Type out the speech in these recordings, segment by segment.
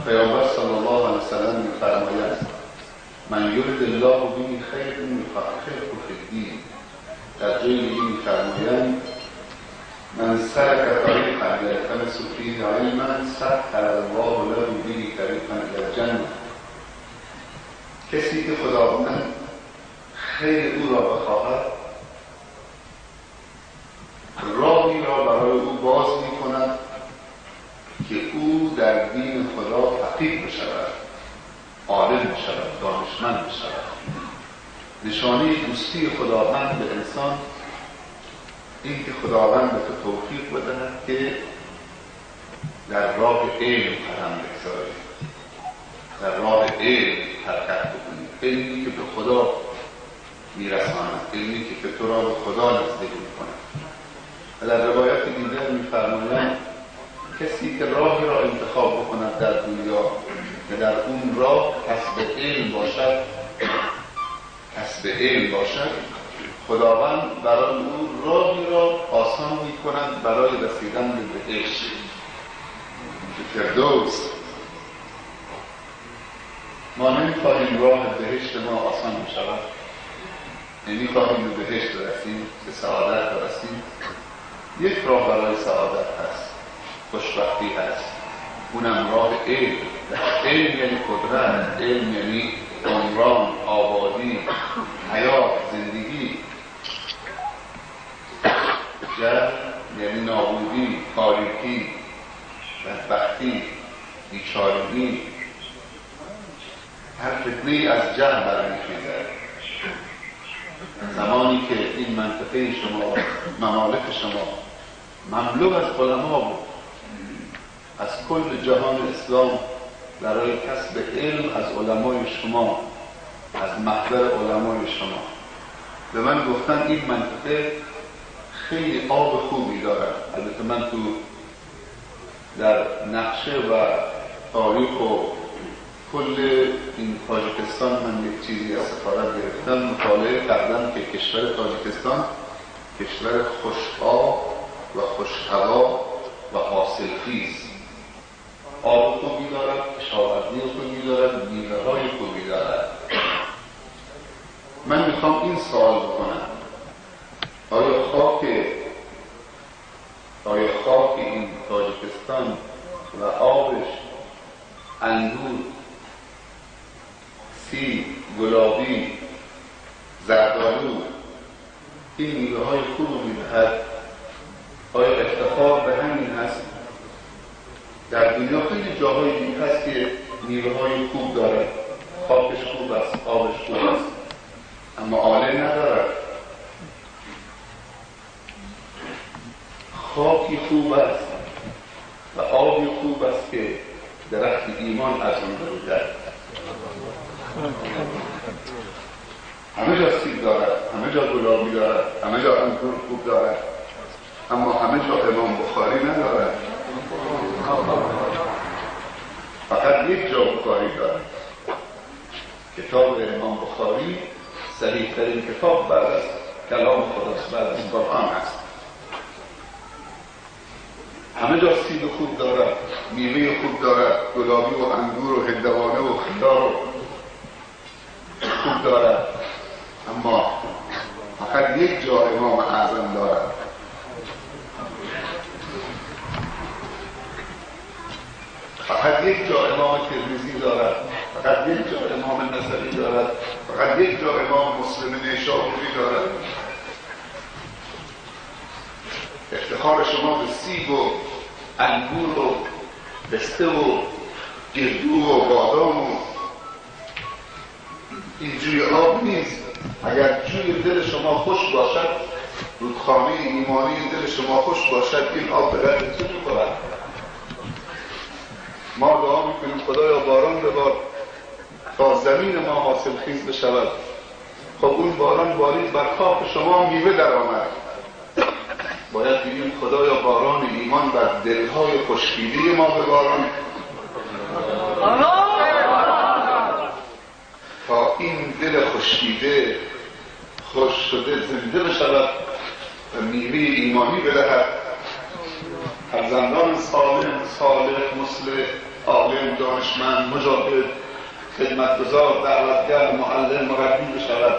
پیامبر صلی الله علیه وسلم می‌فرماید من یرد الله به خیر یفقهه فی الدین. در جای دیگه می‌فرمایند من سلک طریقا یلتمس فیه علما سهل الله له به طریقا الی الجنه. کسی که خداوند خیر او را بخواهد راهی را برای او باز می‌کند که او در دین خدا فقیه بشود، عالم بشود، دانشمند بشود. نشانه دوستی خداوند به انسان این که خداوند به تو توفیق بدهد که در راه علم قدم بگذاری، در راه علم حرکت بکنی، علمی که به خدا میرساند، علمی که تو را به خدا نزدیک میکند. و در روایت دیگر میفرمایند کسی که راهی را انتخاب بکند در دنیا که در اون راه کسب علم باشد، کسب علم باشد، خداوند برای او راهی را آسان می‌کند برای رسیدن به بهشت، به فردوس. ما نمی‌خواهیم راه بهشت ما آسان بشود، نمی‌خواهیم به بهشت برسیم، به سعادت برسیم. یک راه برای سعادت هست، خوشبختی هست، اونم راه علم. علم یعنی قدرت، علم یعنی عمران، آبادی، حیات، زندگی. جهل یعنی نابودی، تاریکی، بدبختی، بیچارگی. هر فتنه‌ای از جهل برمیخیزد. زمانی که این منطقه شما، ممالک شما مملو از علما بود، از کل جهان اسلام برای کسب علم از علمای شما، از محضر علمای شما، به من گفتن این منطقه خیلی آب خوبی دارد. البته من تو در نقشه و تاریخ و کل این تاجیکستان من یک چیزی از سفارت گرفتم، مطالعه کردم که کشور تاجیکستان کشور خوش آب و خوش هوا و حاصلخیز، آب خوبی دارد، کشاورزی خوبی دارد، میوه‌های خوبی دارد. من میخوام این سوال بکنم، آیا خاک این تاجیکستان و آبش انگور، سیب، گلابی، زردآلو، این میوه‌های خوب میدهد؟ آیا افتخار به همین هست؟ در دنیا خیلی جاهای دیگه هست که میوه‌های خوب داره، خاکش خوب است، آبش خوب است، اما عالم ندارد. خاکی خوب است و آبی خوب است که درخت ایمان از آن بروید. همه جا سیب دارد، همه جا گلابی دارد، همه جا انگور خوب دارد، اما همه جا امام بخاری ندارد. فقط یک جا بخاری دارد. کتاب امام بخاری صحیح ترین کتاب بعد از کلام خداست، بعد از قرآن است. همه جا سیب خوب دارد، میوه خوب دارد، گلابی و انگور و هندوانه و خیار خوب دارد، اما فقط یک جا امام اعظم دارد. فقط یک جا امام ترمذی دارد، فقط یک جا امام نسائی دارد، فقط یک جا امام مسلم نیشابوری دارد. افتخار شما به سیب و انگور و پسته و گردو و بادام و این جوی آب نیست. اگر جوی دل شما خوش باشد، رودخانه ایمانی دل شما خوش باشد، این آب به درد چه می‌خورد؟ ما دعا میکنیم خدایا باران ببار تا زمین ما حاصل خیز بشود. خب اون باران بارید بر خاک شما میوه در آمد. باید بگیم خدایا باران ایمان بر دلهای خشکیده ما بباران تا این دل خشکیده خوش شده زنده بشود و میوه ایمانی بدهد. فرزندان سالم، صالح، مصلح، عالم، دانشمند، مجاهد، خدمتگزار، دعوتگر، معلم، مربی بشود.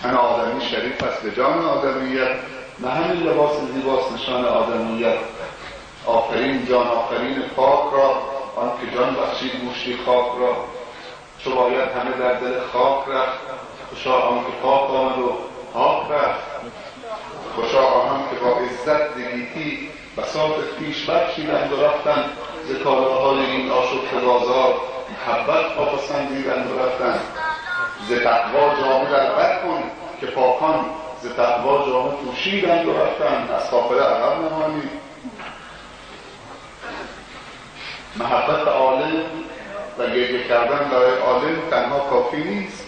من آدمی شریف است به جان آدمیت، نه همین لباس زیباست نشان آدمیت. آفرین جان آفرین پاک را، آن که جان بخشید مشتی خاک را. چو باید همه در دل خاک رفت، خوشا آن که پاک آمد و پاک رفت. خوشا آنان که با عزت زگیتی بساط خویش برچیدند و رفتند. ز کالاهای این آشفته بازار محبت پسندیدند و رفتند. ز تقوا جامه در بر کن که پاکان ز تقوا جامه پوشیدند و رفتند. از قافله عقب نمانید. محبت عالم و گریه کردن برای عالم تنها کافی نیست.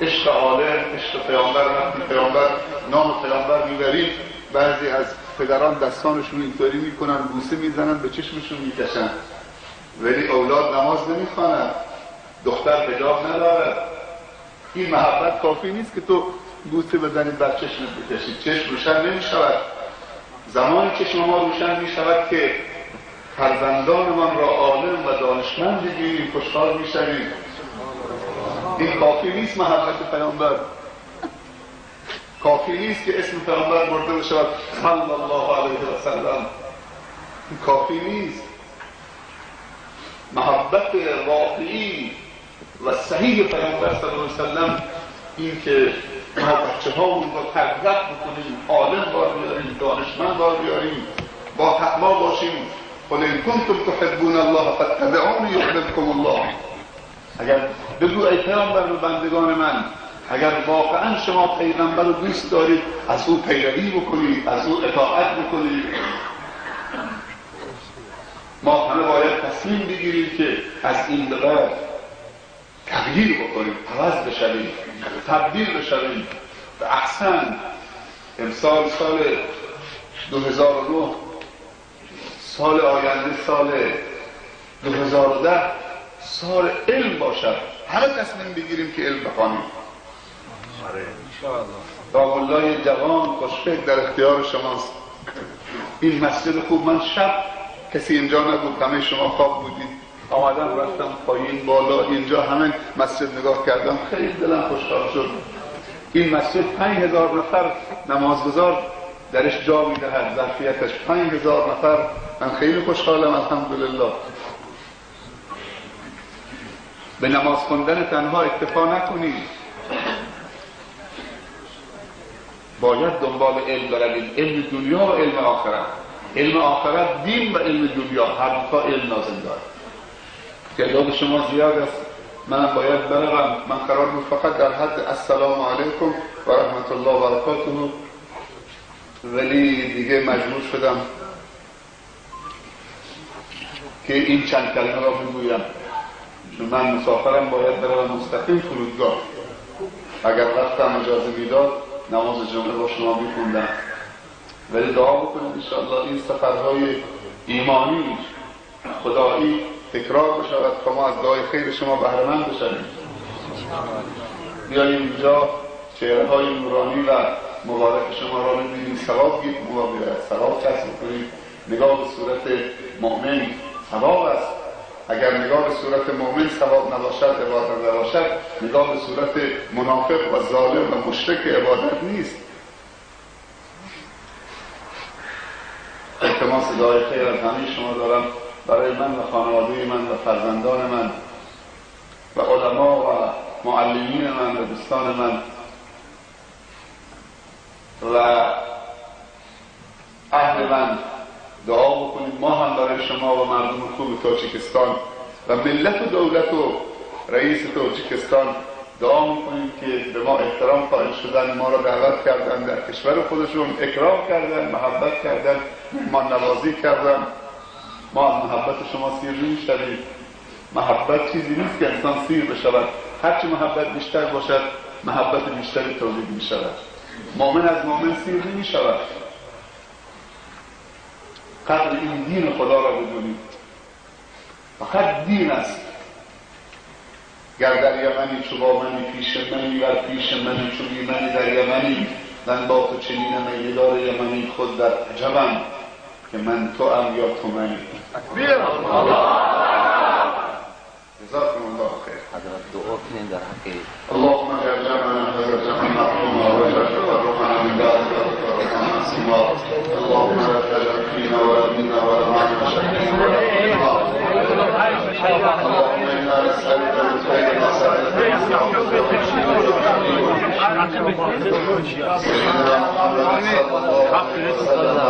عشق عالم، عشق پیامبر، وقتی پیامبر نام پیامبر میبریم بعضی از پدران دستانشون اینطوری میکنن، بوسه میزنن، به چشمشون میکشن، ولی اولاد نماز نمیخوانند، دختر حجاب ندارد. این محبت کافی نیست که تو بوسه بزنید بر چشمت بکشید، چشم روشن نمیشود. زمانی چشم ما روشن میشود که فرزندانمان را عالم و دانشمند بگیریم، خوشحال میشویم. این کافی نیست محبت پیامبر، کافی نیست که اسم پیامبر برده بشود صلی الله علیه و سلم، این کافی نیست. محبت واقعی و صحیح پیامبر صلی الله علیه و سلم این که ما بچه هامون را تربیت بکنیم، عالم بار بیاریم، دانشمند بار بیاریم، با تقوا باشیم. قل ان کنتم تحبون الله فاتبعونی یحببکم الله. اگر بگو ای پیامبر به بندگان من، اگر واقعا شما پیغمبر رو دوست دارید از او پیروی بکنید، از او اطاعت بکنید. ما همه باید تصمیم بگیریم که از این به بعد تغییر بکنیم، عوض بشویم، تبدیل بشویم به احسن. امسال سال 2009، سال آینده سال 2010 سال علم باشد. همه تصمیم بگیریم که علم بخوانیم. دامولای جوان خوشفکر در اختیار شماست. این مسجد خوب، من شب کسی اینجا نبود، همه شما خواب بودید، آمدم رفتم پایین بالا اینجا همه مسجد نگاه کردم، خیلی دلم خوشحال شد. این مسجد 5000 نفر نمازگزار درش جا میدهد، ظرفیتش 5000 نفر. من خیلی خوشحالم الحمدلله. به نماز خواندن تنها اکتفا نکنید، باید دنبال علم بروید، علم دنیا و علم آخرت. علم آخرت دین و علم دنیا، هر دو تا علم لازم داره. تعداد شما زیاد است، من باید بروم. من قرار بود فقط در حد السلام علیکم و رحمت الله و برکاته، ولی دیگه مجبور شدم که این چند کلمه را بگویم، چون من مسافرم، باید بروم مستقیم فرودگاه. اگر وقتم اجازه میداد نماز جمعه با شما میخوندم، ولی دعا بکنید انشاءالله این سفرهای ایمانی خدایی تکرار بشود تا ما از دعای خیر شما بهره مند بشویم. بیاییم اینجا چهره های نورانی و مبارک شما را ببینیم، ثواب گیریم، ثواب کسب کنیم. نگاه به صورت مؤمن ثواب است. اگر نگاه به صورت مؤمن ثواب نباشد، عبادت نباشد، نگاه به صورت منافق و ظالم و مشرک عبادت نیست. التماس دعای خیر از همه شما دارم برای من و خانواده من و فرزندان من و علما و معلمین من و دوستان من و اهل من دعا بکنید. ما هم برای شما و مردم خوب تاجیکستان و ملت و دولت و رئیس تاجیکستان دعا میکنیم که به ما احترام قائل شدن، ما را دعوت کردن در کشور خودشون، اکرام کردن، محبت کردن، مهمان نوازی کردن. ما از محبت شما سیر نمیشویم. محبت چیزی نیست که انسان سیر بشود. هرچی محبت بیشتر باشد، محبت بیشتری تولید میشود. مؤمن از مؤمن سیر نمیشود. قدر این دین خدا را بدونید. فقط دین است. گر در یمنی چو با منی پیش منی، ور پیش منی چو بی منی در یمنی، من با تو چنینم ای یار یمنی، خود در عجبم. که من تو ام یا تو منی. جزاكم الله خير. حضرت دعا کنین در حق اللهم اجعل جمعنا هذا جمعا مرحوما واجعل تفرقنا من بعد تفرقا معصوما. اللهم لا تجعل فينا ولا منا ولا معنا شقيا ولا محروما. اللهم انا نسالك من خير ما سالك منه سيدنا محمد صلى الله عليه وسلم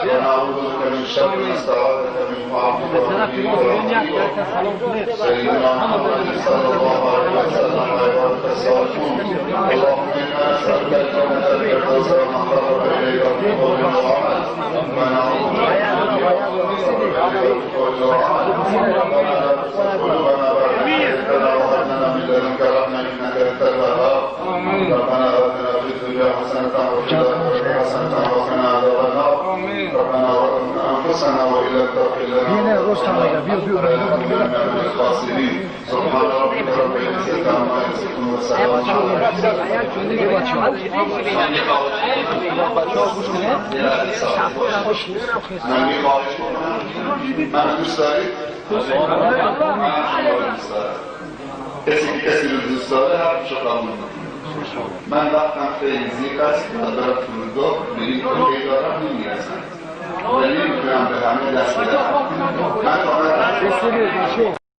ونعوذ بك من شر ما استعاذك منه عبدك ونبيك سيدنا محمد صلى الله عليه وسلم وعبادك الصالحون. اللهم انا نسالك الجنة الفردوس وما قرب اليها من قول وعمل، ونعوذ بك من قول وعمل. ربنا لا تزغ قلوبنا بعد إذ هديتنا وهب لنا من لدنك رحمة إنك أنت الوهاب. ربنا آتنا في الدنيا حسنة وفي الآخرة حسنة وقنا عذاب النار. ربنا ظلمنا أنفسنا وإن لم تغفر لنا وترحمنا من الخاسرين. سبحان ربك رب العزة عما يصفون وسلام على المرسلين. من دوست دارید؟ کسی که کسی رو دوست داره حرفشو قبول میکنه. من وقتم خیلی زیق است، باید برم فرودگاه، به این کاری دارم نمیرسم و نمیتونم به همه دست بدم. من فقط